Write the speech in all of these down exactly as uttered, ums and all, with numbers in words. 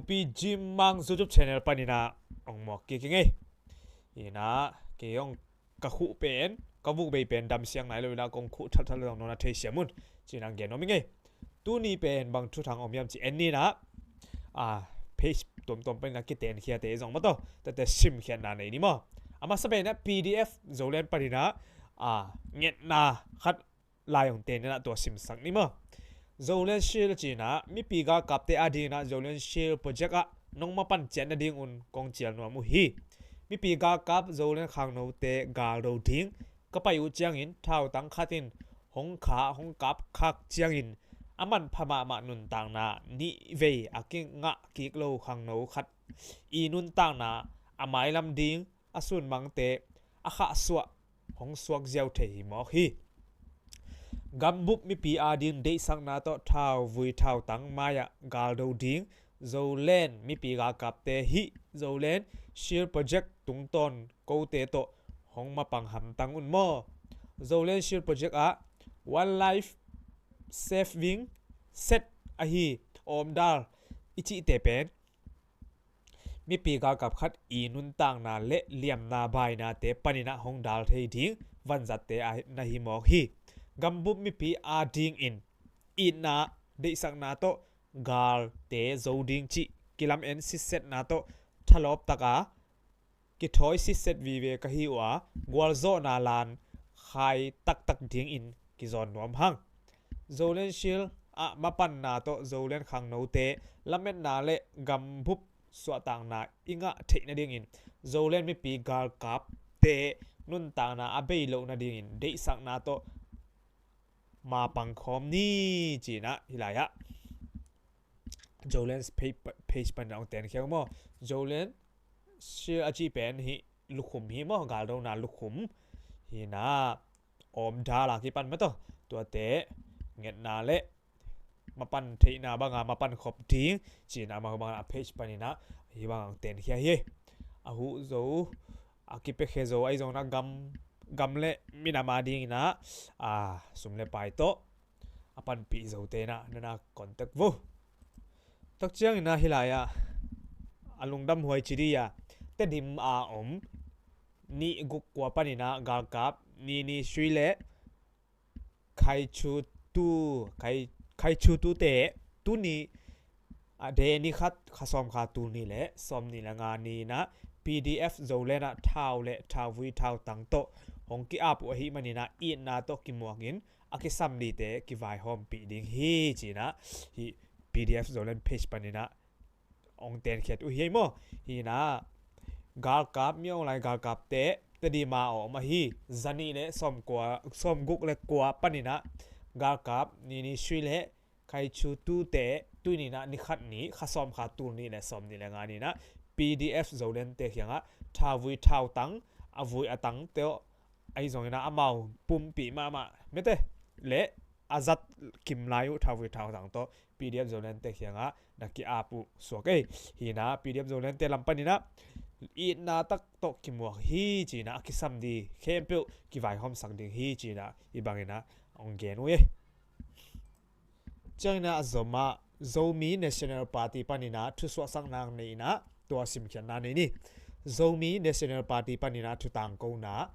P G Mang YouTube channel panin ah hong muak kik ing ei. Hi in ah kei hong ka khuh pen, ka vuk bei pen damsiang nai lo in ah kong khuh thalthal zong nong na theisiam un ci in ah gen nuam ing ei. Tuni pen bang thuthang om hiam cih en ni in ah, ah, page tuamtuam panin ah kitenkhiate zong maw, tua tawh tete simkhiatna nei ni maw. A masa pen ah P D F Zoland panin ah, ah, ngetna khat lai hong ten in ah tua simsak ni maw. Zoland Shield ci in ah mipi galkapte ading in ah Zoland Shield project ah nong mapan ciat nadingun kong cial nuam uh hi. Mipi galkap Zoland khangnote galdo ding ka pai uh ciangin thautang khat in hong kha, hong kap khak ciangin a manpha mahmah nuntakna nih vei a kingah kik lo khangno khat i nuntakna a mailam ding a sunmangte a khahsuah hong suak ziau thei hi mawk hi. Gambup mipi ading deihsakna tawh thauvui thautang mai-ah galdo ding Zoland mipi galkapte hih Zoland Shield Project tungtawn kote tawh hong mapang hamtang un maw. Zoland Shield Project ah One Life Saving Set ahi awmdal i cihte pen mipi galkap khat i nuntakna le liamna bainate panin ah hong dal thei ding vanzatte a na hi mawk hi. Gambup mipi adingin itna deihsakna tawh galte zo ding cih kilamen sitsetna tawh thalawp taka kithawi sitset vive ka hi uh a, gualzawhna lan khai taktak dingin kizawn nuam hang. Zoland Shield ah mapanna tawh Zoland khangnote lametna le gambup suahtakna i ngah theih nadingin Zoland mipi galkapte nuntakna a bei loh nadingin deihsakna tawh mapang khawm ni ci in ah hih lai-ah Zoland page, page panin ah hong tenkhia uh maw. Zoland Shield a cih pen hih lukhum hi maw, galdona lukhum. Hi in ah awmdal a kipan maw, tua, tuate ngetna le mapan theihna banga mapan khop ding ci in ah amau bang a page panin ah hih bang hong tenkhia hi. A huh zo, a kipiakhia zo ahi zongin ah gam, gam le minam adingin ah, a, sum le pai tawh a panpih zote in ah na na contact vo. Tua ciangin ah hih lai-ah a lungdam huai ci dih a, Tedim a om Ni Guk Kua panin ah galkap Ni Ni Sui le Khai Chu Tu, Khai, Khai Chu Tute tuni, a, Deni khat, kha sawm kha tul nih le sawm nih le nga ni in ah P D F Zoland ah thau le thauvui thautang tawh hong ki-ap uh ahih manin ah itna tawh kimuakin a kisam dingte kivaihawmpih ding hi ci in ah hih P D F Zoland page panin ah hong tenkhiat uh hi ei maw. Hi in ah galkap, Min Aung Hlaing galkapte Tedim a om ahi zanih le sawm kua, sawm guk le kua panin ah galkap Ni Ni Sui le Khai Chu Tute tuni in ah ni khat ni, kha sawm kha tul nih le sawm nih le nga ni in ah P D F Zolandte kiangah thauvui thautang, a vui a tang tawh ahi zongin ah amau pumpih mahmah mete le a zat kim lai uh thauvui thautang tawh P D F Zolandte kiangah na ki-ap uh suak ei. Hi in ah P D F Zolandte lam panin ah itna tak tawh kimuak hi ci in ah a kisam ding khempeuh kivaihawmsak ding hi ci in ah hih bangin ah hong gen uh ei. Ciangin ah a zom ah Zomi National Party panin ah thusuahsakna nei in ah tua simkhiatna nei ni. Zomi National Party panin ah thutangkona.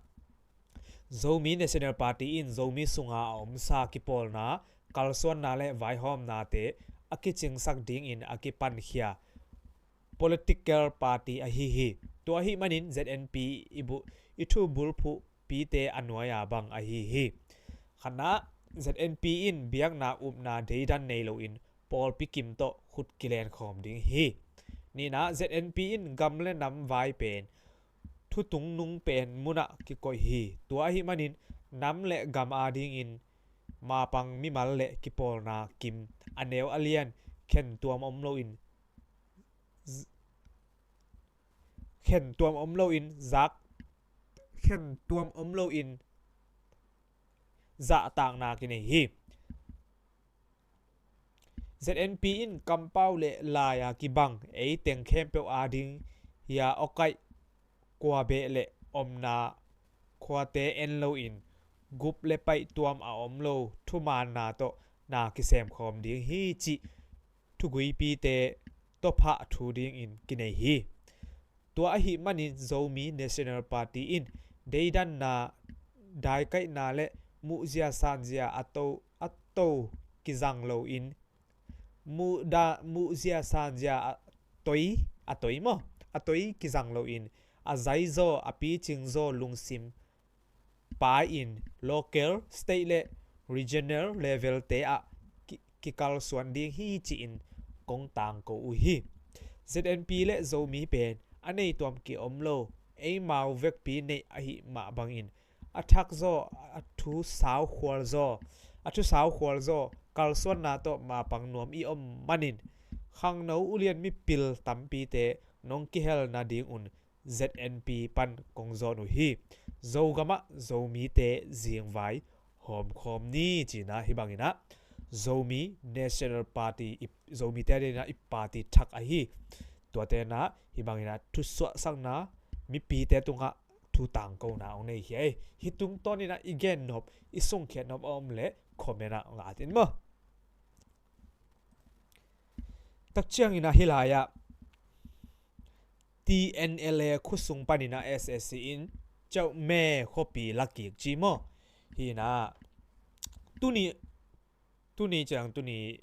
Zomi National Party in Zomi sunga a omsa kipawlna, kalsuanna le vaihawmnate a kicingsak dingin a kipankhia political party ahi hi. Tua ahih manin Z N P i bu, i thubulphuhpite a nuai-a bang ahi hi. Khatna, Z N P in biakna upna deidan nei loin pawlpi kim tawh khut kilenkhawm ding hi. Nihna, Z N P in gam le nam vai pen thutung nung pen munah kikoih hi. Tua ahih manin nam le gam adingin mapang mimal le kipawlna kim, a neu a lian khentuam om loin z-, khentuam om loin zak, khentuam om loin zahtakna kinei hi. Z N P in kampau le lai-a kibang eiteng khempeuh ading hia awkaih kua beh le omna khuate en loin gup le paih tuam a om lo thumaanna tawh na kisemkhawm ding hi cih thuguipite tawphah thu dingin kinei hi. Tua ahih manin Zomi National Party in deidanna, daikaihna le muhzia sanzia a to, a to kizang loin, muhda, muhzia sanzia a toi, a toi maw? A toi kizang loin, a zaizaw, a picingzaw lungsim pai-in local, state le regional level te ah ki, kikalsuan ding hi ci-in kong tangko uh hi. Z N P le Zomi pen a nei tuam ki om lo, eimau vekpi neih ahih mah bangin a thakzaw, a thu saukhualzaw, a thu saukhualzaw kalsuanna tawh mapang nuam i om manin khangno ulian mipil tampite nong kihelna dingun Z N P pan kong zawn uh hi. Zogamah Zomite zingvai hawmkhawm ni cina hi banginah Zomi National Party, i, Zomite adinah i party thak ahi. Tuatenah hi banginah thusuahsakna mipite tungah thu tangkona hong nei hi ei. Hi tungtawninah i gennop, i sungkhiatnop a om le comment ah hong at in maw. Takcianginah hi lai-ah T N L A khusung paninah S A C in Ceuhme khuapi lakik ci maw? Hinah tuni, tuni ciang tuni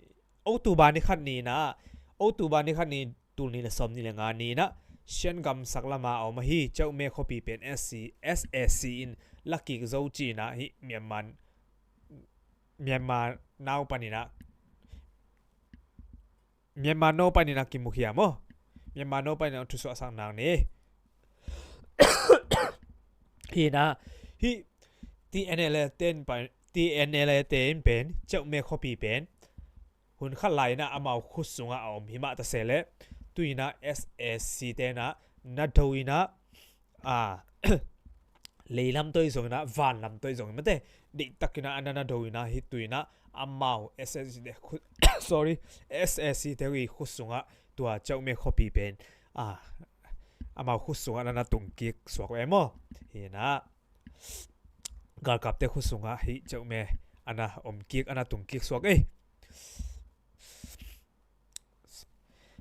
October ni khat ninah, October ni khat ni, tul nih le sawm nih le nga ninah Shan gam sak lama a om ahi Ceuhme khuapi pen S C, S A C in lakik zo cinah hi Myanmar, Myanmar nau paninah, Myanmar no paninah kimukhia maw? Myanmar no paninah thusuahsak nang ni. Hinah hi T N L A ten pa, T N L A te in pen Ceuhme khuapi pen hun khat lai-inah amau khut sungah a om hi mah tase le tuinah S A C tenah na do inah, a, leilam tawh i zonginah vanlam tawh i zongin mate deihtakinah a na na do inah hi tuinah amau S A C te khut, sorry, S A C te i khut sungah tua Ceuhme khuapi pen, a, amau khut sungah na na tungkik suak ve maw? Hinah galkapte khut sungah hi Ceuhme a na omkik, a na tungkik suak ei.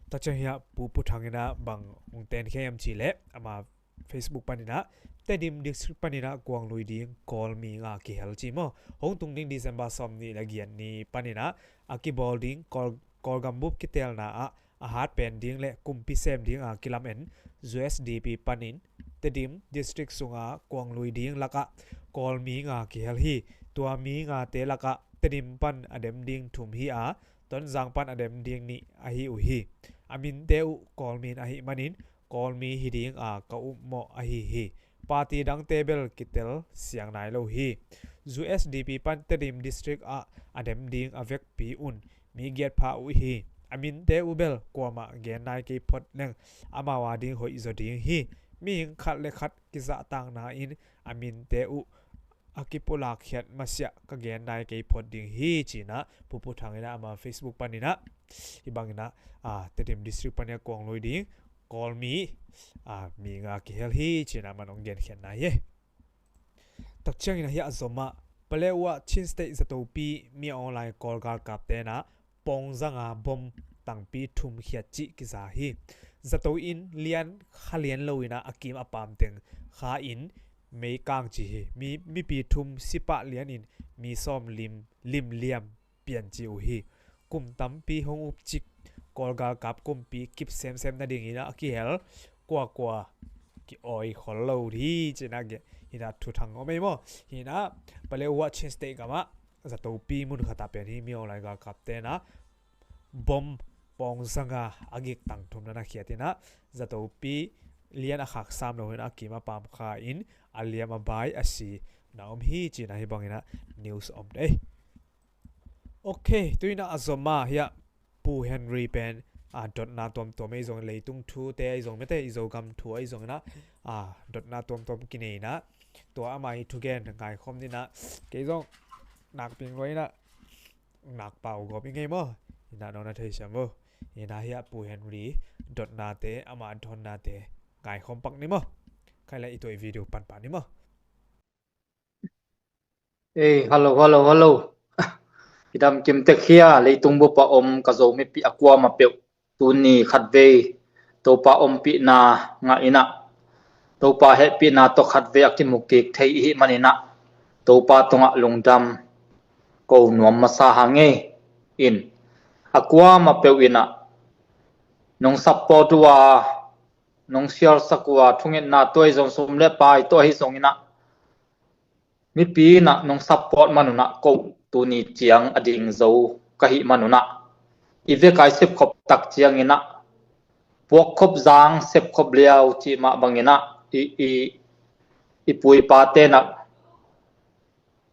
Takciang hiah Pu Pu Thang inah bang hong ten khe hiam ci leh ama Facebook paninah Tedim District paninah kuang lui ding Kawlmi nga kihel ci maw? Hong tung ding December sawm nih le giat ni paninah a kibawl ding Kawl, Kawlgam bup kitelna ah a hat pen ding le kumpi sem ding a kilamen U S D P panin Tedim District sunga kuang lui ding lakah Kawlmi nga kihel hi. Tua mi ngate lakah Tedim pan a dem ding thum hi a, Tonzang pan a dem ding nih ahi uh hi. A minte uh Kawlmin ahih manin Kawlmi hi ding a ka upmawh ahi hi. Party dangte bel kitel siang nai lo hi. U S D P pan Tedim District ah a dem ding a vekpi un mi giat pha uh hi. A minte uh bel kuamah gen nai kei phot leng amau a ding hoih zaw ding hi. Mihing khat le khat kizahtakna in a minte uh a kipulakkhiat masiah ka gen nai kei phot ding hi cinah Pu Pu Thang inah ama Facebook paninah hi banginah, a, Tedim District paninah kuang lui ding Kawlmi, a, mi nga kihel hi cinah man hong genkhiatna hi. Takcianginah hiah a zomah Palewa Chin State zatopi mi online Kawl galkap tenah pawngzanga bom tangpi thum khiat cih kiza hi. Zato in lian kha lian loinah a kim a pamteng kha in meikang ci hi. Mi, mipi thum sipah lianin mi sawm lim, limliam pian ci uh hi. Kum tampi hong upcik Kawl galkap kumpi kip semsem nadingin a kihel kuakua ki-awi khol lo hi cinah ge, hinah thuthang om ei maw? Hinah Palewa Chin State gamah zatopi mun khatah pen hi mi online galkap tenah bom pawngzanga a gik tang thum na na khiatinah zatopi lian a khak sam loinah a kim a pam kha in a liam a bai a si na om hi cinah hi banginah news om ei. Ok, tuinah a zomah hiah Pu Henry pen, a, dotna tuamtuam ei zong, leitung thute ei zong mete, i Zogam thu ei zonginah, a, dotna tuamtuam kineinah tua ama i thugen ngaikhawm dinah kei zong nakping luainah nakpau gawp i ngei maw? Inah nong na theisiam vo. Inah hiah Pu Henry dotnate, ama thonnate ngaikhawm pak ni maw? Khaile i tuai video panpah ni maw? Ei, hello, hello, hello. Kidam kim tek hia, leitung bupa om ka Zomi pi a kuama peuh. tuni khatvei Topa ompihna ngah in ah, Topa hehpihna tawh khatvei a kimu kik thei i hih manin ah, Topa tungah lungdam ko nuam masa hang ei. In a kuamah peuh in ah nong support uh a, nong share sak uh a, thungetna tawh ahi zong, sum le pai tawh ahi zongin ah, mipi in ah nong support man un ah, ko tuni ciang a ding zo ka hih man un ah, i vek a i sepkhop tak ciangin ah, puakkhop zang sepkhop liau cih mah bangin ah, i, i, i pu i pate in ah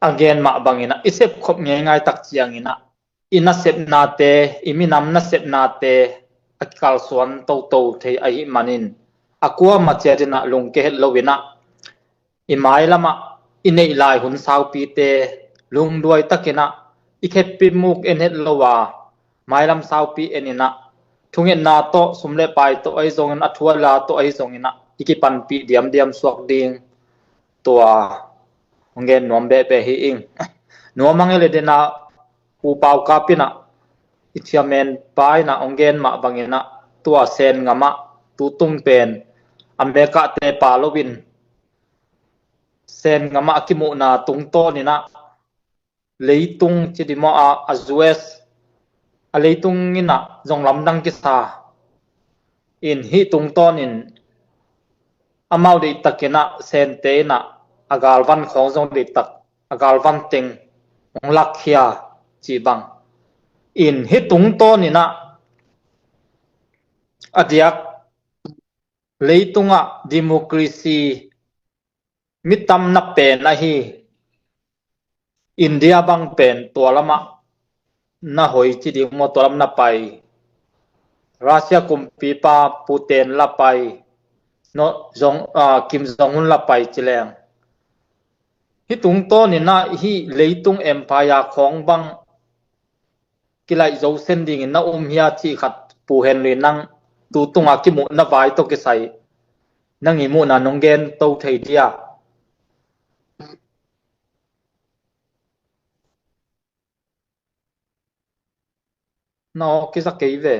a gen mah bangin ah, i sepkhop ngeingai tak ciangin ah, i nasepnate, i minam nasepnate a kikalsuan toto thei ahih manin, a kuamah ciat in ah lungke het lo in ah, i mailam ah i neih lai hun saupite lungduai takin ah, i kheppi muk en het lo a, mailam saupi en in ah, thungetna tawh, sum le pai tawh ahi zongin, a thu a la tawh ahi zongin ah, i kipanpih diamdiam suak ding, tua hong gen nuam behbeh hi ing. Nuam hang ei le, den ah Pu Pau Kap in ah, i chairman pa in ah hong gen mah bangin ah, tua Sen gam ah tutung pen America te pa lo in, Sen gam ah a kimuhna tungtawn in ah, leitung ci ding maw, a, a U S, a leitung in ah zong lamdang kisa. In hih tungtawn in amau deihtak in ah, Sente in ah a galvan khawng zong deihtak, a galvan teng hong lakkhia cih bang. In hih tungtawn in ah, a diak leitung ah democracy mi tam na pen ahi India bang pen tua lam ah na hoi ci ding maw, tua lam na pai. Russia kumpipa Putin la pai, no, Jong, ah, Kim Jong Un la pai ci leng, hih tungtawn in ah hih leitung empire khawng bang kilaih zo sen dingin na um hia cih khat, Pu Henry, nang tu tung a kimuhna vai tawh kisai, nang i muhna nong gen to thei dia? Na aw kisa kei ve.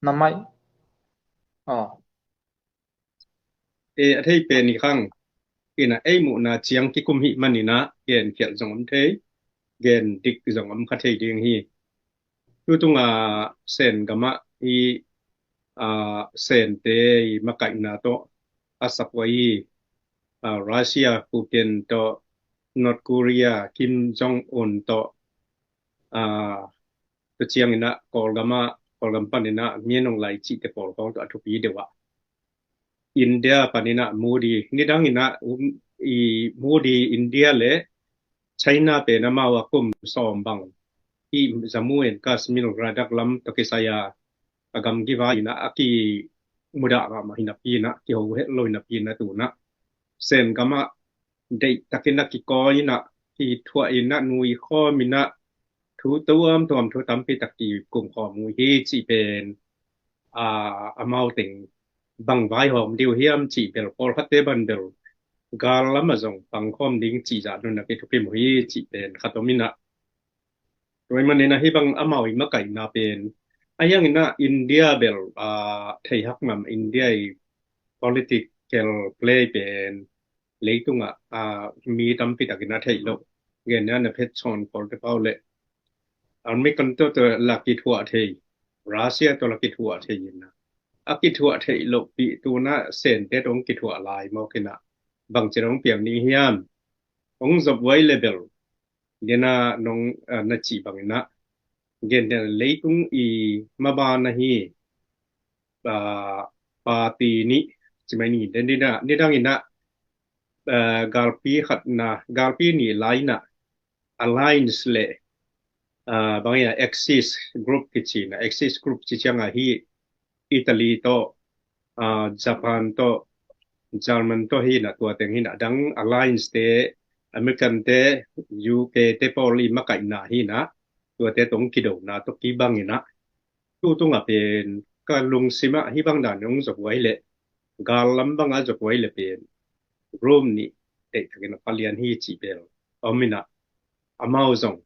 Na mai. Aw. E, a thei pen i khang. In ah ei muhna ciang kikum hih manin ah, gen khialh zong om thei, gen dik zong om kha thei ding hi. Tu tung a Sen gam ah i, a, Sente i makaihna tawh a sap uh ahi, a, Russia Putin tawh, North Korea Kim Jong Un tawh, a, tua ciangin ah Kawlgam ah, Kawlgam panin ah Min Aung Hlaing cihte pawl khawng tawh a thupi deuh ah, India panin ah Modi, nidang in ah, um, i Modi, India le China pen amau a kum sawm bang i Jammu and Kashmir, Ladakh lam tawh kisai a, a gamgi vai in ah a kimudah mahmah hi napi in ah, kiho het lo hi napi in ah, tu in ah Sen gam ah deihtakin a kikawi in ah, kithuah in ah, nui khawm in ah, thu tuamtuam, thu tampi tak kikum khawm uh hi cih pen, a, amau teng bang vaihawm ding uh hiam cih bel, pawlkhatte bang bel gal lam ah zong pang khawm ding cih zah nunna kithukim uh hi cih pen khat om in ah, tua ahih manin ah hih bang amau i makaihna pen, a hiang in ah India bel, a, thei hak ngam, India i political play pen leitung ah, a, mi tampi takin a theih loh. Gen ni a, na phet chawn kawlte pau le, American tawh, tawh la kithuah thei, Russia tawh la kithuah thei in ah, a kithuah theih lohpih tu in ah Sente tawh hong kithuah lai mawk in ah, bangci hong piang ding hiam? Hong zop uh ahih leh bel, den ah nong, a, na cih bangin ah, gen den, leitung i maban ahi, a, party nih, ci mai ni, den, den ah, nidang in ah, a, galpi khatna, galpi nih lai in ah, alliance le, a, bang in ah, Axis group kici in ah, Axis group ci ciang ah hih Italy tawh, a, Japan tawh, German tawh hi in ah, tua teng hi in ah, a dang alliance te, American te, U K te pawl i makaihna hi in ah, tuate tawh hong kidona tawh kibang in ah, tu tung ah pen ka lungsim ah hih bang dan hong zop uh ahih leh, gal lam bang a zop uh ahih leh pen, Rome nih deihtakin a palian hi cih bel om in ah, amau zong,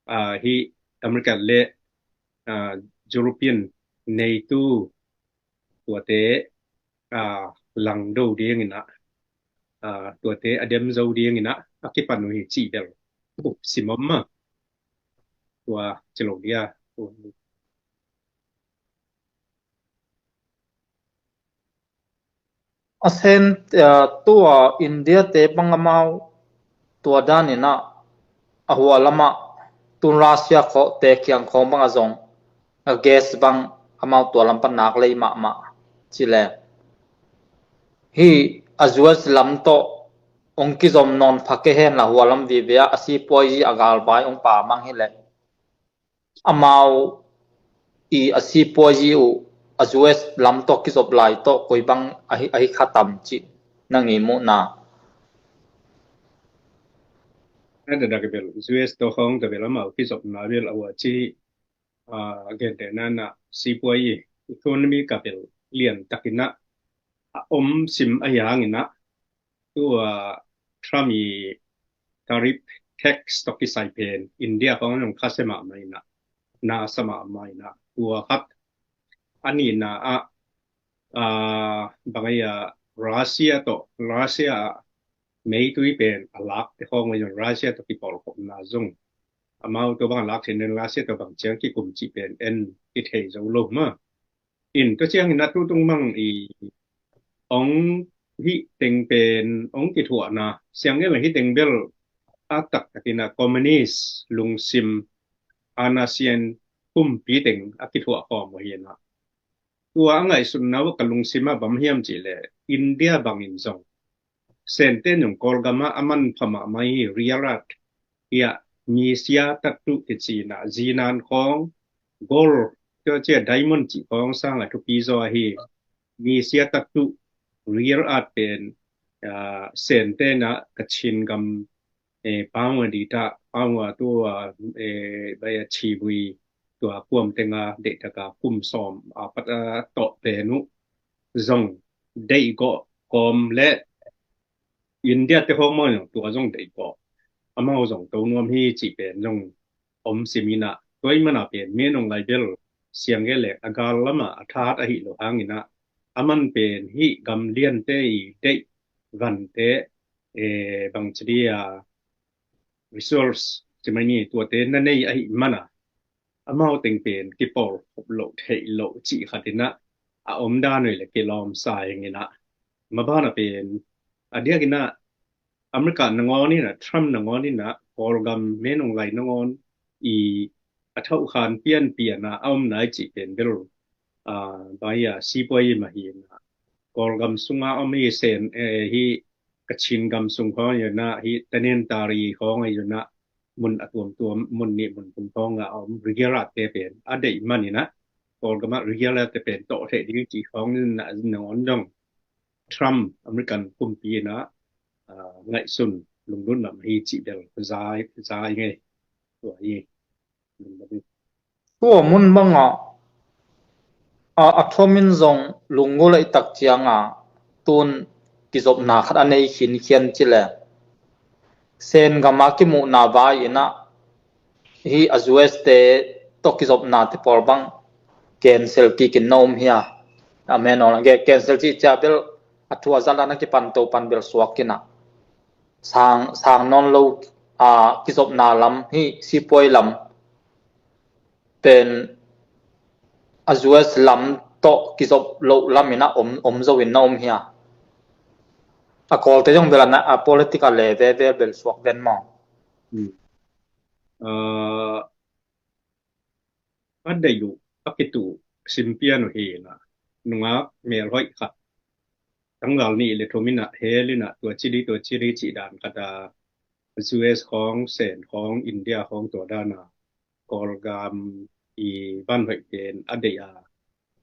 a, hih American le, a, European neitu tuate, aa, langdo dingin ah, aa, tuate a dem zo dingin ah a kipan uh hi cih bel sim om mah. Tua ci lo dia. A Sen, aa, tua India te bang amau tua danin ah a hua lamah tun Russia khawng te kiang khawng bang a zong a gas bang amau tua lam pan nak lei mahmah ci le. Hi a U S lam tawh hong kizom nawn pha kei hen la hua lam vive ah a sipuai a galvai hong pamang hi le. Amau i a sipuai uh a U S lam tawh kizop lai tawh koi bang ahi, ahi kha tam cih nang i muhna. Na dadak bel U S tawh khawng ka bel amau kizopna bel a hua ci, aa, a gentehna na sipuai i economy ka bel lian takin ah a om sim ahi hangin ah tua Trump i tariff tax tawh kisai pen India khawng zong khasia mahmah in ah, nasa mahmah in ah, tua khat. A nihna ah, aa, bang ahi a Russia tawh, Russia ah meitui pen a lakte khawng ahi zong Russia tawh kipawlkhopna zong amau tua bang a lak theih nen Russia tawh bang ciang kikum cih pen en i thei zo lo mah. In tua ciangin a tutung mang i ong hih teng pen ong kithuahna siang el hih teng bel a taktakin a communist lungsim, ASEAN kumpi teng a kithuah khawm uh hi na. Tua a ngaihsutna uh ka lungsim a bang hiam cih leh India bangin zong Sente nung Kawlgam ah a manpha mahmah hi, rare earth hi a, misia tattoo kici na, zinan khawng, gold, tua cia diamond cih khawng sang a thupi zaw ahi. Misia tattoo, rare earth pen, aa, Sente na Kachin gam, eh, Pangwa dita, Pangwa tua, eh, bai a chibui, tua kuam tenga, deih taka kum sawm a pat a tawh pen uh zong deih gawh kawm le India te khawng mah zong tua zong deih gawh, amau zong to nuam hi cih pen zong om simin ah, tua i mana pen Min Aung Hlaing bel siang gel le a gal lama a that ahi lo hangin ah, a man pen hih gam liante i deih vante, eh, bang ci dia, resource ci mai ni, tuate na nei ahi mana amau teng pen kipawl khop loh theih loh cih khatin ah a om dan uh le kilawm sa ing in ah, maban a pen a diakin ah America nangawn in ah, Trump nangawn in ah, Kawlgam Min Aung Hlaing nangawn i a thauhkhan pianpian ah a om nai cih pen bel, aa, bai a sipuai i mah hi in ah, Kawlgam sunga om hi Sen, eh, hi Kachin gam sung khawng ahi zong ah, hi Tanintharyi khawng ahi zong ah, mun a tuamtuam, mun nih mun thum khawng a om rare earth te pen a deih man in ah, Kawlgam ah rare earth te pen tawh theih ding cih khawng in ah, nangawn dong Trump American kumpi in ah, aa, ngaihsun lunglutna hi cih bel zai, zai ngei. Tua hi. Tua mun bangah a, a thomin zong lunggulh a i tak cianga tun kizopna khat a nei khinkhian ci le Sen gama kimuhna vai in ah hi a U S te tawh kizopna te pawl bang cancel kikin na um hi a. Amen. Ol ge cancel cih cia bel a thu a zat a na kipan to pan bel suak in ah sang, sang nawn lo, a, kizopna lam hi sipuai lam pen a U S lam tawh kizop loh lam in ah om, om zo in na um hi a. A Kawlte zong bel a na, a political le ve ve bel suak ven maw? Hmm. Aa, a deih uh a kituh simpian uh hi in ah, nungak melhoih khat tangval nih le thum in ah hel in ah, tua ci di, tua ci di cih dan khat a, U S khawng, Sen khawng, India khawng tua dan a Kawlgam i vanhoih pen a deih a,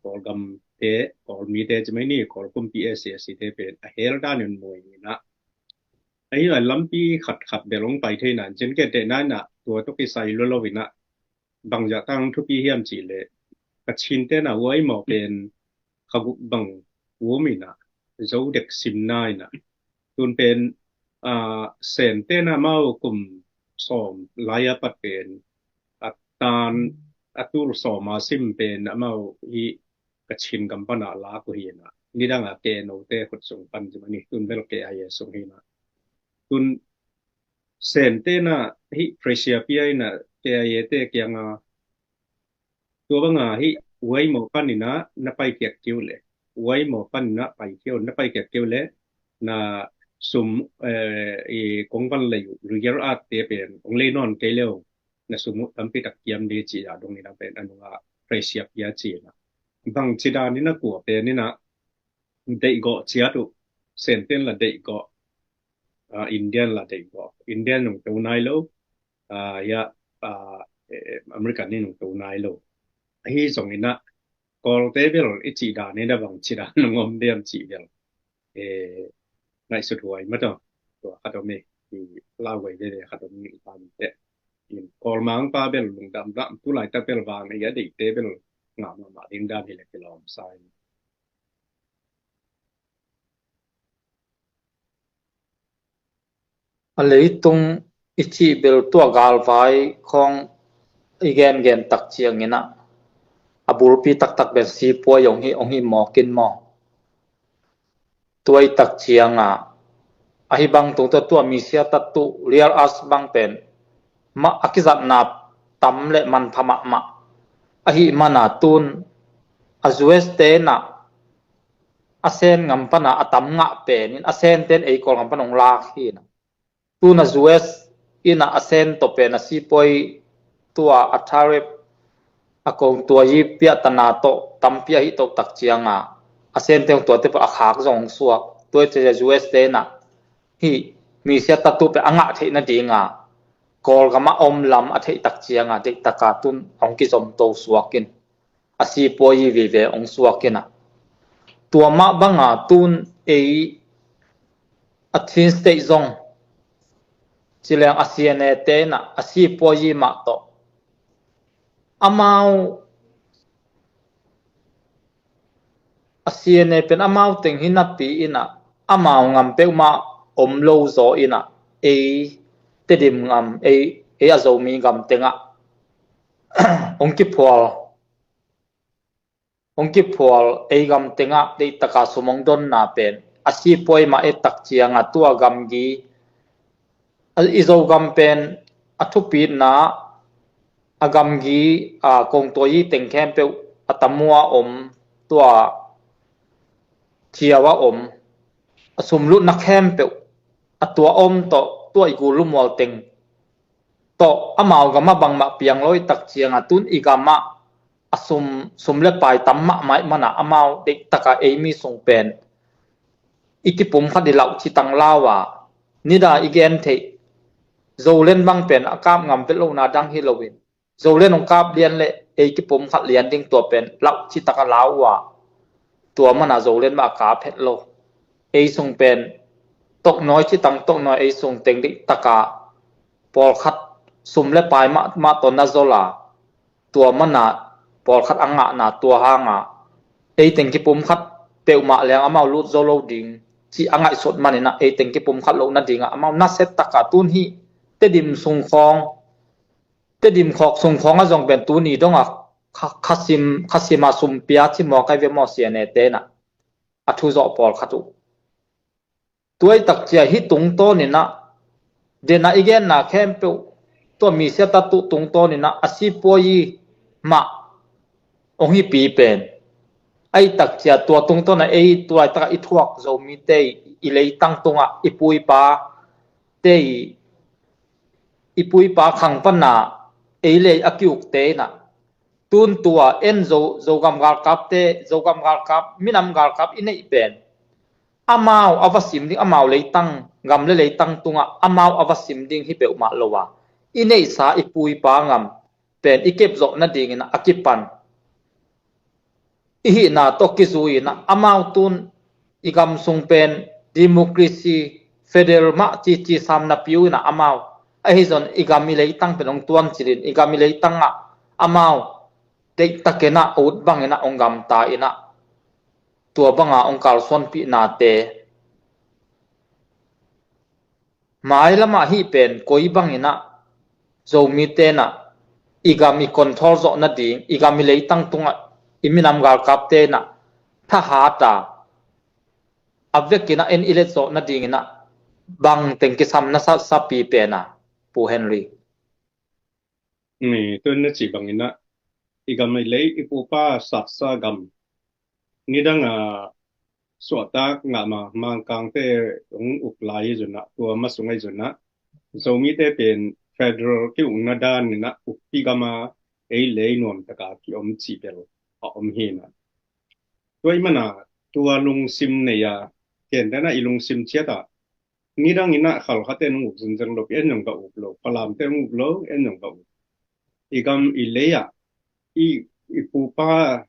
Kawlgam te, Kawlmi te ci mai ni, Kawl kumpi S A C te pen a hel dan in muh in ah, ahi a lampi khat khat bel hong pai thei nan cin ke te nan ah, tua tawh kisai lo lo in ah, bang zah tang thupi hiam cih leh Kachin te na huai mawh pen kha guk bang um in ah, zo dek sim na in ah, tun pen, aa, Sente na mau kum sawm lai a pat pen a tan a tul sawma sim pen amau hi Kachin gam pana lak uh hi na. Nidanga K N O te khut sung pan ci mani tun bel K I A sung hi na. Tun Sen te na hi pressure pia hi na K I A te kianga tua banga hi uai maw panina na pai kiak kiu le. Uai maw panina pai kiu na pai kiak kiu le na sum i kong van lei uh riger at te pen ong lei non kei leo na sum uh tampi tak kiam de ci a dong ina pen anunga pressure pia ci na. Bang ci dan ina kua pen ina deih gawh ciat uh. Sen ten la deih gawh, Indian la deih gawh. Indian nung to nai lo, ya American ni nung to nai lo. Ahi zong ina Kawlte bel i cih dan ina bang ci dan nung om diam cih bel ngaihsut huai mataw. Tua khat om i lauhuai veve khat om i pa mi te. Kawl mangpa bel lungdam dam tu laitak bel vang i a deihte bel ngah mahmah ding dan hi le kilawm sa in. A leitung i cih bel tua galvai khawng i gengen tak ciangin ah a bulpi taktak bel sipuai ong hi, ong hi mawkin maw? Tuai tak cianga ahi bang tungta tua misia tatu real as bang pen mah a kizatna tam le manpha mahmah ahi mana tun a U S te na a Sen ngam pana a tam ngah penin a Sen ten ei Kawl ngam pana ong lak hi na. Tuna U S ina a Sen tawh pen a sipuai tua a tariff a kong tua i piahtana tawh tampi ahi tawh tak cianga a Sen teng tuate pah a khak zong suak tuai te U S te na hi misia tatu pe a ngah theih nadinga Kawlgam a om lam a theih tak cianga deihtaka tun ong kizom to suakin a sipuai i veve ong suak ina. Tua mah banga tun ei a Chin State zong ci leng a C N A te na a sipuai i mah tawh amau a C N A pen amau teng hi napi ina amau ngam peuhmah om lo zaw ina ei Tedim ngam ei, ei a Zomi gam tengah ong kiphual ong kiphual ei gam tengah deihtaka sum ong donna pen a sipuai mah et tak cianga tua gamgi i Zogam pen a thupitna a gamgi a kongtuai teng khempeuh a tamua om tua thiau a om a sumlutna khempeuh a tua om tawh tua i gul lumual teng tawh amau gam a bangmah piang lo i tak cianga tun i gamah a sum, sum le pai tam mahmah i mana amau deihtaka ei mi sung pen i kipumkhat i lauh citang lau a nida i gen theih Zolen bang pen a kap ngam vet lohna dang hi loin Zolen hong kap lian le ei kipumkhat lian ding tua pen lauh citaka lau a tua mana Zolen mah a kap het lo ei sung pen toknawi citang toknawi ei sung teng deihtaka pawlkhat sum le pai mahmah tawh na zol a tua mana pawlkhat a ngahna tua hanga ei teng kipumkhat peuhmah leng amau lut zo lo ding cih a ngaihsut manina ei teng kipumkhat loh nadinga amau naset taka tun hi Tedim sungkhawng Tedim khawk sungkhawng a zong pen tuni donga kha, khasim, khasima sumpia ci maw kai ve maw C N A tena a thu zawh pawlkhat uh. Tuai takcia hi tungtawnina dena i genna khempeuh tua misia tatu tungtawnina a sipuai mah ong hipi pen. Ai takcia tua tungtawna ei tuai taka i thuak Zomite i leitang tunga i puipa te i puipa khang pana ei lei a kiukte ina tun tua en Zo, Zogam galkapte, Zogam galkap, minam galkap i neih pen amau a va sim ding, amau leitang gam le leitang tunga amau a va sim ding hi peuhmah lo a i neihsa i puipa ngam pen i kepzawh nadingina a kipan i hihna tawh kizui ina amau tun i gam sung pen democracy federal mah cici sam napi uh ina amau ahi zon i gam i leitang pen ong tuancilin i gam i leitangah amau deihtakena ut bangina ong gamta ina tua banga ong kalsuanpihnate. Mailamah hih pen koi bangina Zomi tena i gam i control zawh nading, i gam i leitang tungah i minam galkapte in ah thahat a, a vekin ah en i let zawh nadingin ah bang teng kisam na sa, sapi pen a, Pu Henry? Ni, tun na cih bangin ah i gam i lei, i pupa saksa gam nidang a suahtak ngah ma, Mangkangte hong uk lai hi zun ah, tua ma sung ahi zun ah Zomite pen federal ki-ukna dan in ah ukpi gam a ei lei nuam taka ki-om cih bel a om hi in ah, tua i man a tua lungsim nei a, ken dan a i lungsim ciat ah nidang in ah Khalkhate nong uk zenzen lo, en zong ka uk lo, Falamte nong uk lo, en zong ka uk. I gam i lei ah i, i pupa,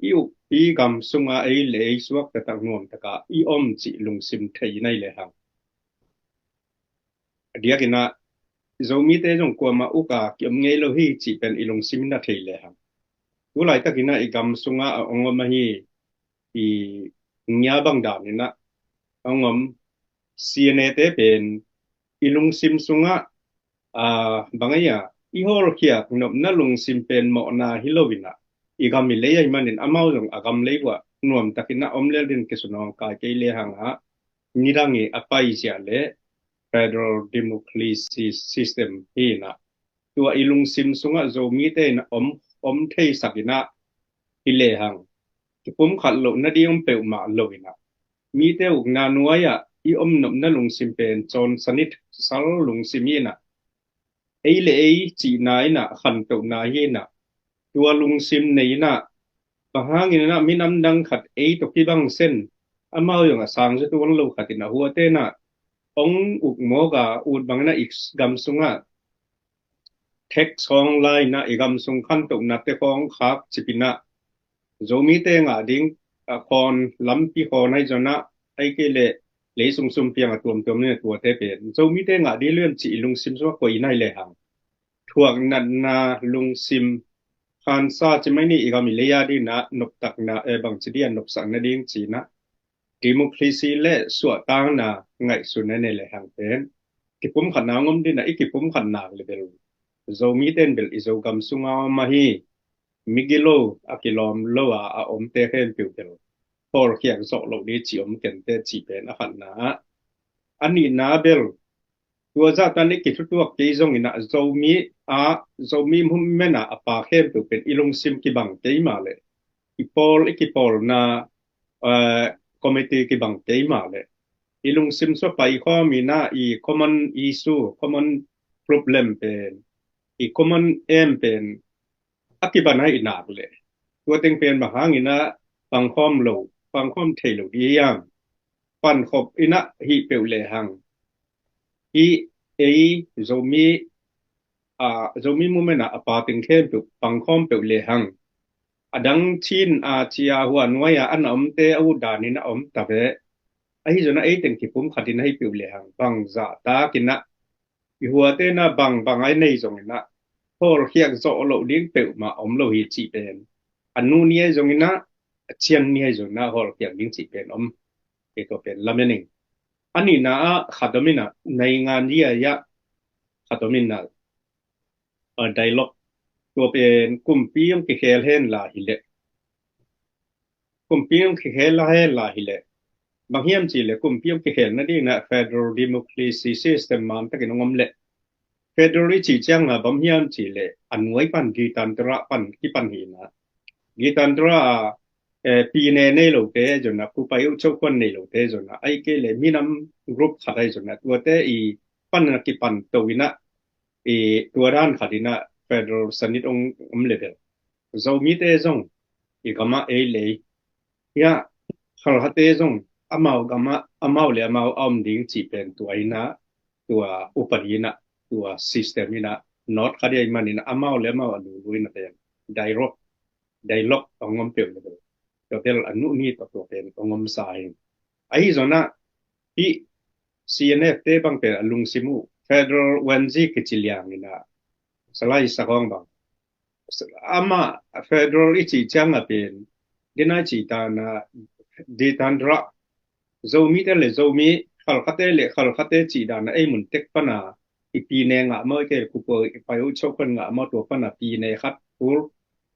i ukpi gam sung a ei lei suak taktak nuam taka i om cih lungsim thei nai le hang, a diakin ah Zomite zong kuamah uk a ki-om ngei lo hi cih pen i lungsim in ah thei le hang. Tu laitakin ah i gam sung a a ong om ahi i ngia bang dan in ah a ong om C N A te pen i lungsim sung ah, a, bang ahi a, i hawlkhiak nopna lungsim pen mawhna hi lo in ah, i gam i lei ahi manin amau zong a gam lei uah nuam takin ah om lel din kisunawng kai kei le hang ah, nidang i a paizia le federal democracy system hi in ah, tua i lungsim sung ah Zomite in ah om, om theisak in ah hi le hang, kipumkhat loh nading om peuhmah lo in ah, mite ukna nuai ah i om nopna lungsim pen cawn sanit sal lungsim hi in ah, ei le ei cihna in ah khantohna hi in ah, tua lungsim nei in ah, bang hangin ah minam dang khat ei tawh kibang sen, amau zong a sang zia tuan lo khat in ah huate in ah ong uk mawk a, ut bangin ah i gam sung ah tax khawng la in ah i gam sung khantohnate khawng khak cip in ah, Zomite ngah ding a khawn, lampi khawn ahi zon ah, ahi kei leh lei sung sum piang a tuamtuam in ah tuate pen Zomite ngah ding lian cih i lungsim sung ah koih in ah hi le hang, thuak natna lungsim, khansa ci mai ni, i gam i lei a ding in ah noptakna, eh, bangci ding a nopsakna ding ci in ah democracy le suahtakna ngaihsun a nei le hang pen kipumkhatna ngom ding in ah, i kipumkhat nak le bel Zomite in bel i Zogam sung a om ahi, migilo a kilawm lo a a omte khempeuh bel hawlkhiak zawh loh ding ci om kente cih pen a khatna ah, a nihna bel tua zahtan i kithutuak kei zongin ah Zomi ah, Zomi movement ah a pa khempeuh pen i lungsim kibang kei mah leh, i pawl, i kipawlna, eh, committee kibang kei mah leh, i lungsim sung a paikhawm in ah i common issue, common problem pen, i common aim pen a kiban a i nak leh, tua teng pen bang hangin ah pangkhawm lo, pangkhawm thei lo ding hiam? Pankhop in ah hih peuh le hang, i ei Zomi, a, Zomi movement ah a pa teng khempeuh pangkhawm peuh le hang, a dang Chin a, Chia, hua nuai a a na omte a ut dan in a om ta ve. Ahi zon ah ei teng kipumkhat in ah hih peuh le hang, bang zahtak in ah i huate in ah bang bang a i nei zongin ah hawlkhiak zawh loh ding peuhmah om lo hi cih pen, a nu ni ahi zongin ah, a cian ni ahi zongin ah hawlkhiak ding cih pen om. Kei tua pen lamen ing. A nihna ah khat om in ah, naingan dia ah khat om in ah, a, dialogue, tua pen kumpi hong kikhel hen la hi leh, kumpi hong kikhel la hen la hi leh, bang hiam cih leh kumpi hong kikhel nading in ah federal democracy system man takin hong om leh, federal i cih ciang a bang hiam cih leh a nuai pan Gitandra pan kipan hi in ah, Gitandra a, eh, pine nei lote zon ah, kupai uh chokuan nei lote zon ah, ahi kei leh minam group khat ahi zon ah, tuate i pan a kipan to in ah, i tua dan khat in ah federal sanit hong om le bel Zomite zong i gam ah ei lei, hiah Khalkhate zong amau gam ah amau le amau a om ding cih pen tua in ah, tua upadi in ah, tua system in ah, not khat ahi manin ah amau le amau a lulu in ah pen dialogue, dialogue a ngom peuh le bel, tua bel a nu ni tawh tua pen a ngomsa hi. Ahi zon ah hih C N F te bang pen a lungsim uh federal wenzi kici liang in ah, salai sakawng bang, amah federal i cih ciang a pen, dina i cih dan a, Gitandra, Zomite le Zomi, Khalkhate le Khalkhate cih dan a ei mun tek pan a, i pine ngah maw, i te khuapua i pai uh chauh khan ngah maw, tua pana pine khat full,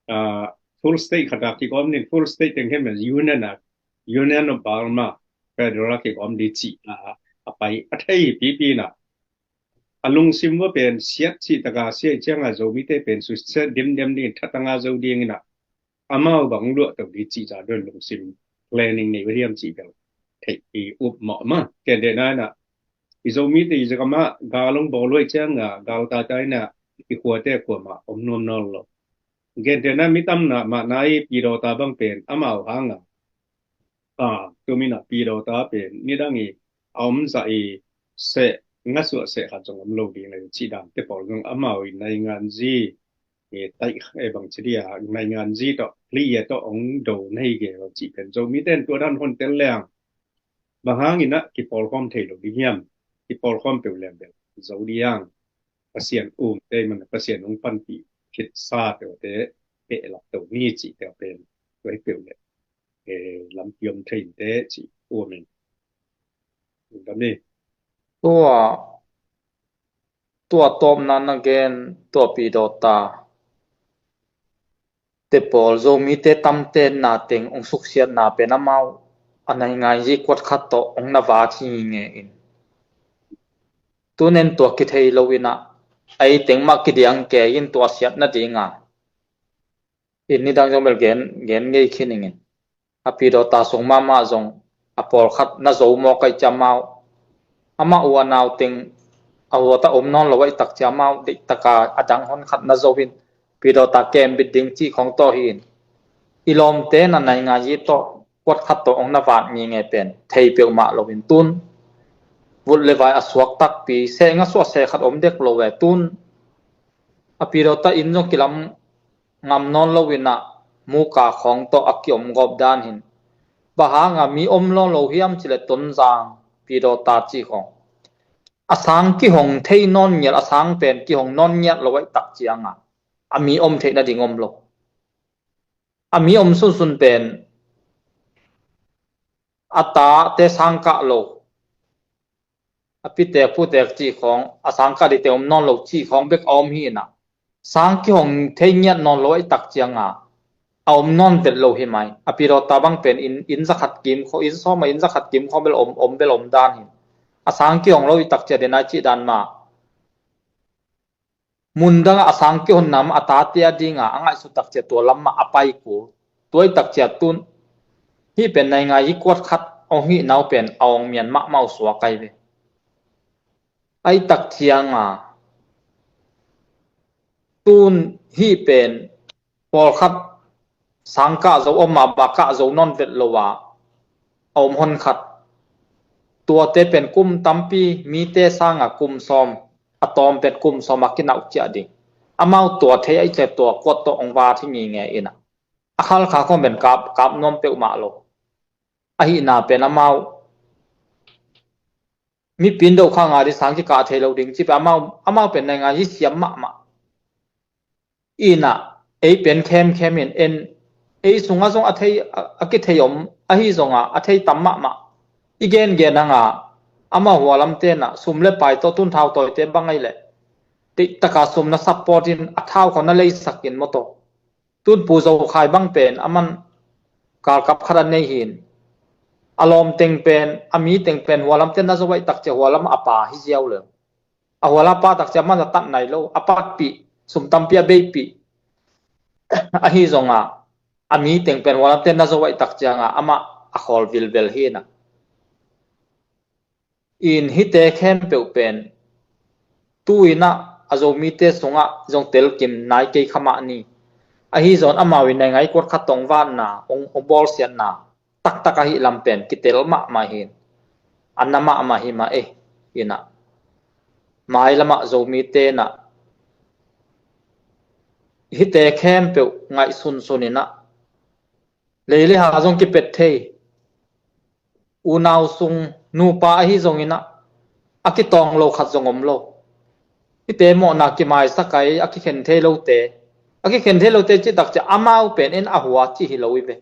ah, full state khat a kik om ding, full state teng khem Union a, Union of Burma, federal a kik om ding cih a, a pai a thei pipi na. A lungsim uh pen siat cih taka siat cianga Zomite pen susia dimdem ding, thatanga zo ding ina, amau bang luah to ding cih ca don lungsim planning nei uh hiam cih bel theih i up mawh ma. Ken deh na ina, i Zomite i zaka mah gal ong bawl uh cianga gal tata ina, i khuate khua mah om nuam nawn lo. Ken deh na, mi tam na mah na i Pi Dawta bang pen amau hanga, a, tumina Pi Dawta pen nidang i a om zah i seh, ngasuah seh khat zong om lo ding le cih dan te pawl zong amau i naingan zi, e, taih, e, bang ci dia, naingan zi tawh, hli e tawh ong do nei ge lo cih pen Zomite in tua dan hon tel leng bang hangin a kipawlkhawm thei lo ding hiam? Kipawlkhawm peuh leng bel zo ding hang, Pasian um te man Pasian ong panpih khit sa peuh te peh lak to ni cih te pen tua hi peuh le, e, lampi om thei te cih um in. Dam ni. Tua, tua tawpna na gen, tua Pi Dawta te pawl Zomite tamte na teng ong suksiatna pen amau a naingai zi kuat khat tawh ong na vat hi nge in. Tunen tua kithei lo ina, ei teng mah kidiang ke in tua siat nadinga in nidang zong bel gen, gen ngei khin ingin. A Pi Dawta sung mahmah zong a pawlkhat na zo mawk aih ciamau, amah uh a nau teng a huata om nawn lo aih tak ciamau, deih taka a dang hon khat na zo in Pi Dawta kembit ding cih khong tawh hi in. I lawmte na naingai zi tawh kuat khat tawh ong na vat ngi nge pen thei peuhmah lo in tun. Vut le vai a suak takpi, seh ngasuah seh khat om dek lo ve tun. A Pi Dawta in zong kilam ngam nawn lo ina muka khawng tawh a kiom gawp dan hin. Bang hanga mi om lawn lo hiam cih le Tonzang, Pi Dawta cih khawng a sang kihong thei nawn ngial, a sang pen kihong nawn ngial lo aih tak cianga a mi om theih nading om lo. A mi om sunsun pen a tate sang kah lo, a pitek putek cih khawng, a sang kah dite om nawn lo cih khawng bek a om hi ina, sang kihong thei ngiat nawn lo aih tak cianga a om nawn vet lo hi mai. A Pi Dawta bang pen in, in zakhat kim khaw, in sawma in zakhat kim khaw bel om, om bel om dan hi. A sang kihong lo aih tak cia dena cih dan mah mun dangah a sang kihonna mah a tate a dinga a ngaihsut tak cia tua lam mah a pai kul. Tua aih tak cia tun hih pen naingai hi kuat khat ong hih nau pen a ong mian mahmah uh suak ahi ve. Aih tak cianga tun hih pen pawlkhat sang kah zo om a, ba kah zo nawn vet lo a, a om hon khat. Tuate pen kum tampi, mite sanga kum sawm, a tawm pen kum sawm a kinauh ciah ding. Amau tua thei aih ciah tua kuat tawh ong vat hi ngi nge ina. A khalkha khawng pen kap, kap nuam peuhmah lo. Ahihna pen amau mipi in dohkha nga di sang kikah thei lo ding cih pen amau, amau pen naingai hi siam mahmah. Ina, ei pen khemkhem in en, ei sunga zong a thei, a, a kithei om, ahi zonga a thei tam mahmah. I gengen anga, amau hualam tena, sum le pai tawh tun thau tawite bang aih le. Teihtaka sum na support in, a thau khawng na leisak in maw tawh. Tun Pu Zo Khai bang pen, aman kalkap khat a nei hin. A lawm teng pen, a mi teng pen, hualam tena zo aih tak cia hualam a pa hi ziau le. A huala pa tak cia man a tat nai lo, a patpih, sum tampi a beipih. Ahi zonga, a mi teng pen hualam tena zo aih tak cianga, amah a khawl vilvel hi ina. In hite khempeuh pen, tu ina a Zomite sungah zong telkim nai kei kha mah ni. Ahi zong amau in naingai kuat khat tawh ong vatna, ong, ong bawlsiatna taktak ahi lam pen kitel mahmah hin. A na mahmah hi mah e, ina. Mailamah Zomite na hite khempeuh ngaihsunsun ina. Lei le ha zong kipet thei. Unau sung nupa ahi zong ina, a kitawng lo khat zong om lo. Hite mawhna kimaisak ai, a kikhen thei lote. A kikhen thei lote cih tak cia amau pen in a hua cih hi lo i ve.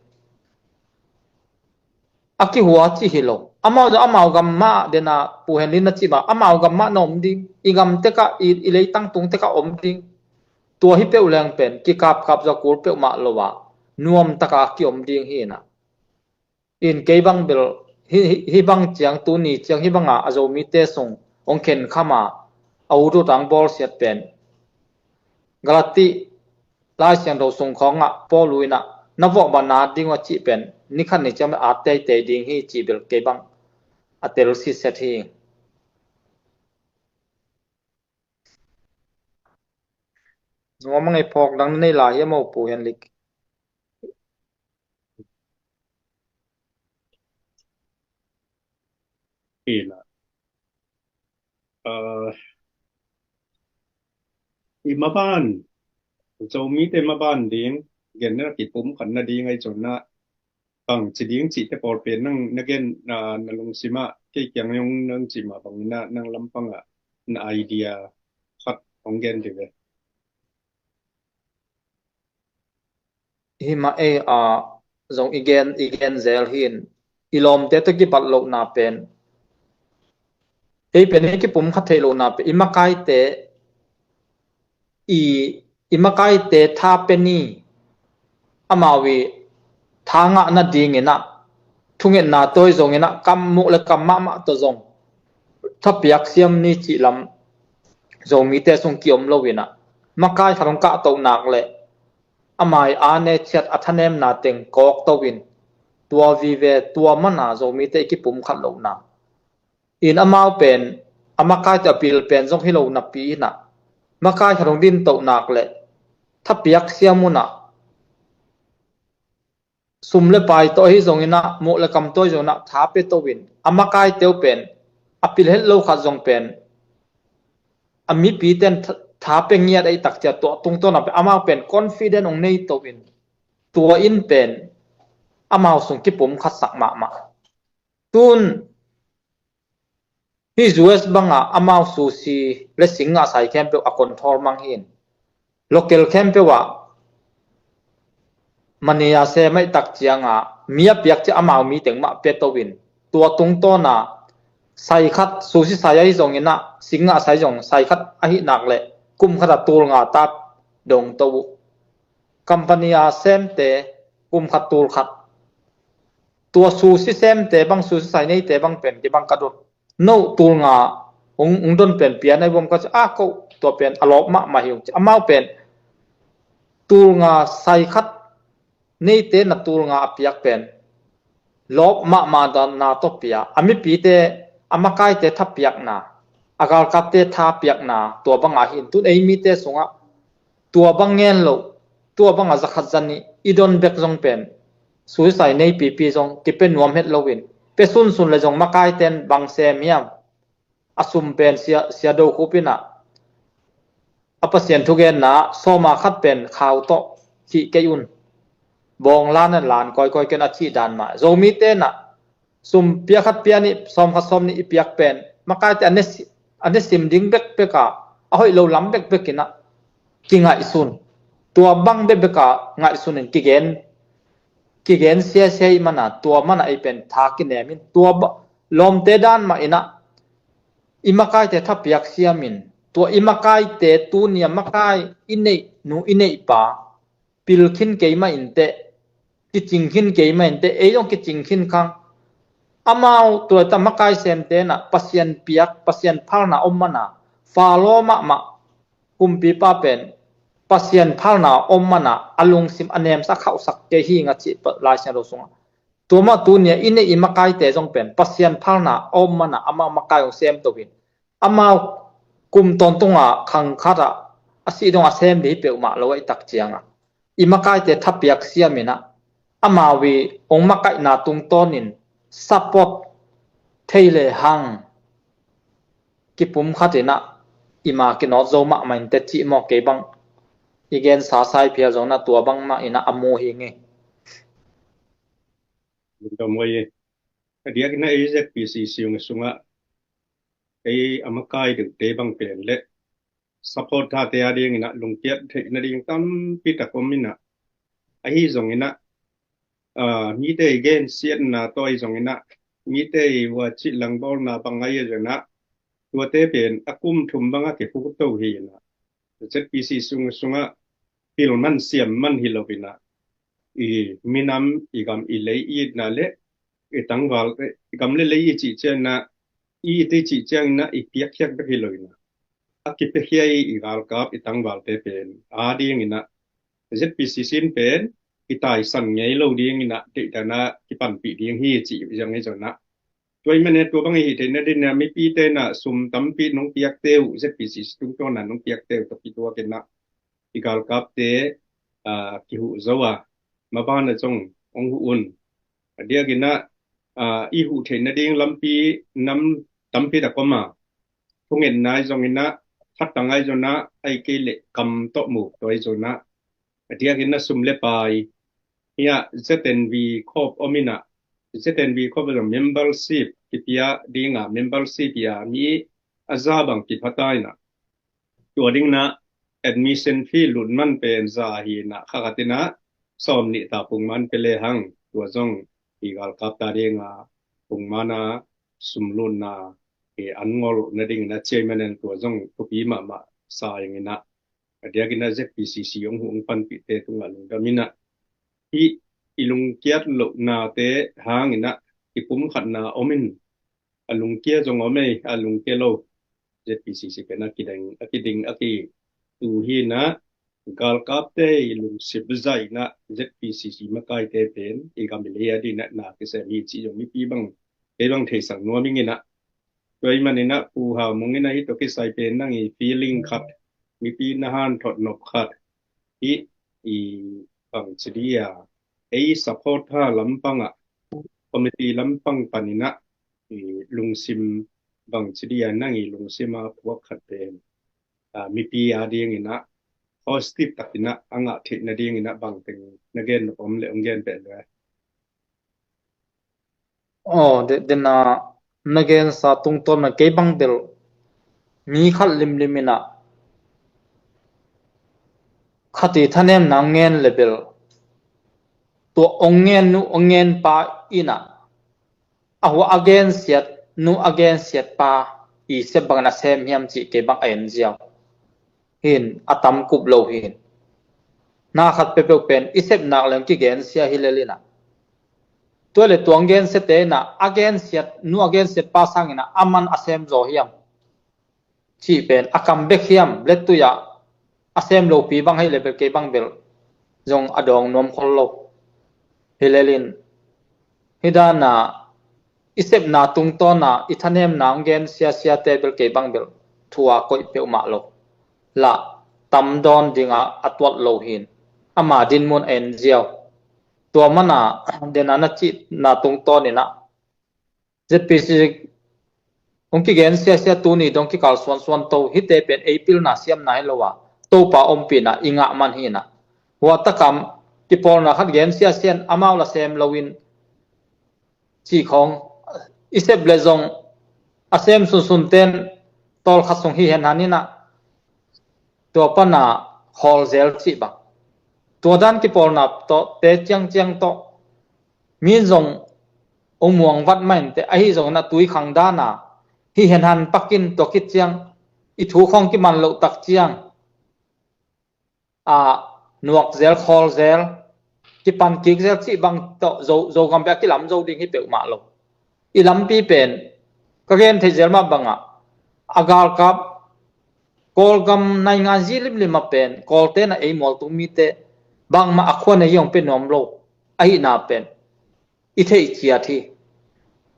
a kihua cih hi lo. Amau zong amau gam mah dena Pu Henry na cih mah, amau gam mah na om ding. I gam tekah, i, i leitang tung tekah om ding. Tua hi peuh leng pen kikapkap zaw kul peuhmah lo a, nuam takah a kiom ding hi inah. In kei bang bel hi, hi, hi bang ciang, tuni ciang hi banga a Zomite sung hong khenkham a, a ut ut ang bawlsiat pen Galati Lai Siangtho sung khawngah Paul inah na vuah bang na ding uh a cih pen ni khat ni ciang a teitei ding hi cih bel kei bang a tel siset hi. Nuam a ngei phawk dang na nei lai hiam, Pu Henrik? Ina. Ah, i maban, Zomite maban ding, gen na kipum khat na ding ai cun na, bang ci ding cihte pawl pen nang na gen, na, na lungsim ah kei kiang nang, nang cih mah bangin na, nang lampang ah na idea khat hong gen dih ve. Hi mah ei a, zong i gen, i gen zel hi in, i lawmte tawh kibat lohna pen, ei pen ei kipum khat theih lohna pen, i makaite, i, i makaite tha pe ni, amau i tha ngah nadingin ah, thungetna tawi zongin ah, kam muh le kam mahmah tawh zong thapiak siam ni cih lam Zomite sung kiom lo inah, makai khat hong kahtoh nak le amai a ne ciat a thanemna teng kawk to in, tua vive tua mana Zomite i kipum khat lohna. In amau pen, a makaite a pil pen zong hi lo napi inah, makai khat hong din toh nak le thapiak siam unah, sum le pai tawh ahi zongin ah, muh le kam tawi zongin ah, tha pe to in, a makaite uh pen, a pil het lo khat zong pen, a mipi ten tha, tha pe ngiat ahi tak ciah tuah tungtawn ah pen, amau pen confident hong nei to in, tua in pen, amau sung kipum khat sak mahmah. Tun, hi U S bangah amau susi le sing ngah sai khempeuh a control mang hi in. Local khempeuh ah mani a sem ahi tak ciangah mi a piak ciah amau mi teng mah pia to in. Tua tungtawn ah sai khat susi sai ahi zongin ah sing ngah sai zong sai khat ahi nak le kum khat a tul nga ta dong to uh. Company a semte kum khat tul khat. Tua susi semte bang, susi sai neite bang pen kibang ka dot. No tul nga hong, hong don pen pia na i bom ka ci a ko tua pen a lawp mahmah hi ung ci. Amau pen tul nga sai khat neite na tul nga a piak pen lawp mahmah dan na tawh pia. A mipite, a makaite thapiakna, a galkapte thapiakna, tua bangah hi in tun ei mite sungah tua bang ngen loh, tua bangah zakhat zanih i don bek zong pen susi sai nei pipi zong kipia nuam het lo in, pia sunsun le zong makaiten bang sem hiam? A sum pen sia, sia do khup inah, a Pasian thugenna sawma khat pen khau tawh khih kei un. Bawng lan a lan kawikawi ken a cih dan mah. Zomite nah sum pia khat pia nih, sawm khat sawm nih i piak pen makaite a ne si-, a ne sim ding bekbek ah, a hoih lo lam bekbek inah kingaihsun. Tua bang bekbek ah ngaihsun in kigen, kigen siasia i mana, tua mana ei pen tha kinem in, tua ba-, lawmte dan mah inah i makaite thapiak siam in, tua i makaite tunia makai i neih nu i neih pa pil khin keimah inteh, kicing khin keimah inteh, ei zong kicing khin khang. Amau tua ta makai semte nah Pasian piak, Pasian phalna om mana, Faro mahmah kumpipa pen Pasian phalna om mana a lungsim a nemsa khauhsak kei hi ing a cih Lai Siangtho sungah. Tua mah tunia i neih i makaite zong pen Pasian phalna a om mana amau makai hong sem to in, amau kum tawntunga khang khatah a sih dong a sem dih hi peuhmah lo ahi tak ciangah i makaite thapiak siam inah amau i hong makaihna tungtawnin support thei le hang kipum khat inah i ma kinawt zo mahmah inteh cih maw, kei bang i gensa sai phial zong na tua bang mah inah a mu hi ngei. Lungdam huai e. A diakin a Z P C C sungah ei a makai deuhte bang pen le support thate a ding inah lungkiat theih nading tampi tak om inah, ahi zong inah ah, mite i gensiatna tawh ahi zongin ah, mite i vuacih langbawlna bang ahi zongin ah, tuate pen a kum thum bang a kiphuto hi in ah, Z P C sung sungah pil man siam man hi lo in ah, i minam, i gam, i lei i itna le i tangval, i gam le lei i cih ciangin ah, i it i cih ciangin ah i piakkhiat bek hi lo in ah, a kipiakhia i galkap i tangvalte pen a dingin ah Z P C sin pen i taisan ngei lo dingin ah deihdan ah kipanpih ding hi cih zong hi zong ah, tua ahih manin tua bang i hih theihna dingin ah mipite in ah sum tampi nong piakte uh, Z P C tungtawn ah nong piakte uh tawh kituakin ah i galkapte, ah, kihuh zo a, maban ah zong hong huh un. A diakin ah, ah, i huh theihna ding lampi nam tampi tak om a, thungetna ahi zongin ah, khat tang ahi zongin ah, ahih kei leh kam tawh muk tawh ahi zongin ah, a diakin ah sum le pai, hiah Z N V Corp om in ah, Z N V Corp ah membership kipia ding a, membership hi a, mi a za bang kipha ta in ah, tua dingin ah admission fee lut man pen za hi in ah, kha khat in ah sawm nih ta pung man pia lehang, tua zong i galkap ta ding a pung man a sum lutna i an ngol nadingin ah chairman in tua zong thupi mahmah sa ing in ah, a diakin ah Z P C C hong huh hong panpihte tungah lungdam in ah, hih i lungkiat lohnate hangin ah i pumkhatna om in, a lungkia zong om ei, a lungkia lo Z P C C pen a kiding, a kiding, a kitu hi in ah, galkapte i lungsim zaina Z P C C makaite pen i gam i lei a dingin ah na kisem hi cih zong mipi bang, kei bang theisak nuam ing in ah. Tua ahih manin ah Pu Hau Mung in ah hih tawh kisai pen nang i feeling khat, mipi na hanthot nop khat, hih i bangci dia, ei support ha lampang ah, committee lampang panin ah i lungsim bangci dia, nang i lungsim a puak khat pen, ah, mipi a dingin ah positive takin ah a ngah theihna dingin ah bangteng na gen nop om leh hong gen pen le. Aw, de, dena na gensa tungtawn na kei bang bel mi khat limlim in ah khat i thanemna hong ngen le bel, tua hong ngen nu hong ngen pa in ah a hua a gensiat nu a gensiat pa i sep bangin a sem hiam cih kei bang a en ziau hi in, a tam kup lo hi in. Na khat peuhpeuh pen i sep nak leng kigensia hi lel in ah, tua le tua hong gensiate in ah a gensiat nu a gensiat pa sangin ah a man a sem zaw hiam cih pen a kam bek hiam, lettui ah a sem lopi bang hi le bel kei bang bel zong a dawng nuam khol lo. Hi lel in, hih dan ah i sepna tungtawn ah i thanemna hong gensia siate bel kei bang bel thu a koih peuhmah lo. Lah tam dawn ding a a tuat lo hi in, ama dinmun a en ziau. Tua man ah dena na cihna tungtawn in ah Z P C hong kigen siasia tuni dong kikal suansuan to, hihte pen ei pilna siamna hi lo a, Topa ompihna i ngah man hi in ah. Hua tak ah kipawlna khat gen siasia in amau la sem lo in cih khawng i sep le zong a sem sunsunte in tawlkhat sung hi hen han in ah, tua pan a khawl zel cih bang. Tua dan kipawlna tawh te ciangciang tawh mi in zong hong muang vat mah in teh, ahi zongin a tui khang dan a hi hen han pak in, tua khit ciang i thu khawng kiman loh tak ciang a nuak zel, khawl zel, kipan kik zel cih bang tawh Zo, Zogam pek a kilam zo ding hi peuhmah lo. I lampi pen ka gen theih zel mah bangah a galkap Kawlgam naingan zi limlim ah pen Kawlte in a ei mualtung mite bangmah a khua nei hong pia nuam lo ahihna pen i theih ciat hi.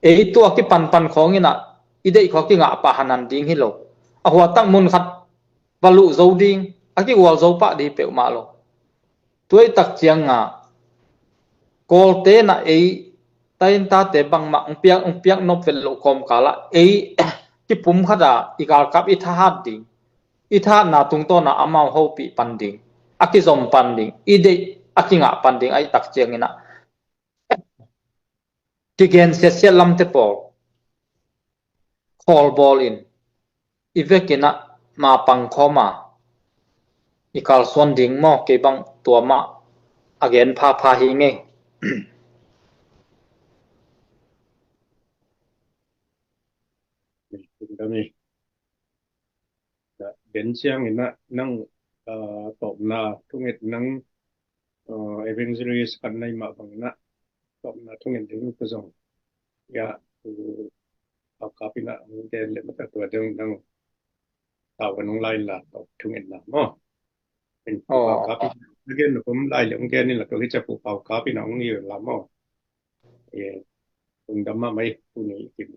Ei tua kipanpan khawng in ah i deih khawng kingah pah hanan ding hi lo. A hua tak mun khat va luh zo ding, a kigual zo pah ding peuhmah lo. Tua i tak ciang a Kawlte in a ei taintate bangmah hong piak, hong piak nop vet loh kawmkal ah ei kipum khat a i galkap i thahat ding, i thahatna tungtawn a amau hopih pan ding, a kizom pan ding, i deih a kingah pan ding ahih tak ciangin ah kigen siasia lamte pawl khawl bawl in i vekin ah mapang khawm a i kalsuan ding maw, kei bang tua mah a gen phapha hi ngei. Kami. Tua den ciangin ah nang, ah, tawpna thunget nang, ah, evangelist khat na hih mah bangin ah tawpna thunget ding ka zong. Ya, u, Pau Kap in ah hong gen leh mah ta tua ding nang tau ka nung lai la tawp thungetna maw. In Pu Pau Kap in ah gen na kum lai leh hong gen in la tua hi ciang Pu Pau Kap in ah hong hi la maw. Eh, lungdam mahmah ei, tuni i kim.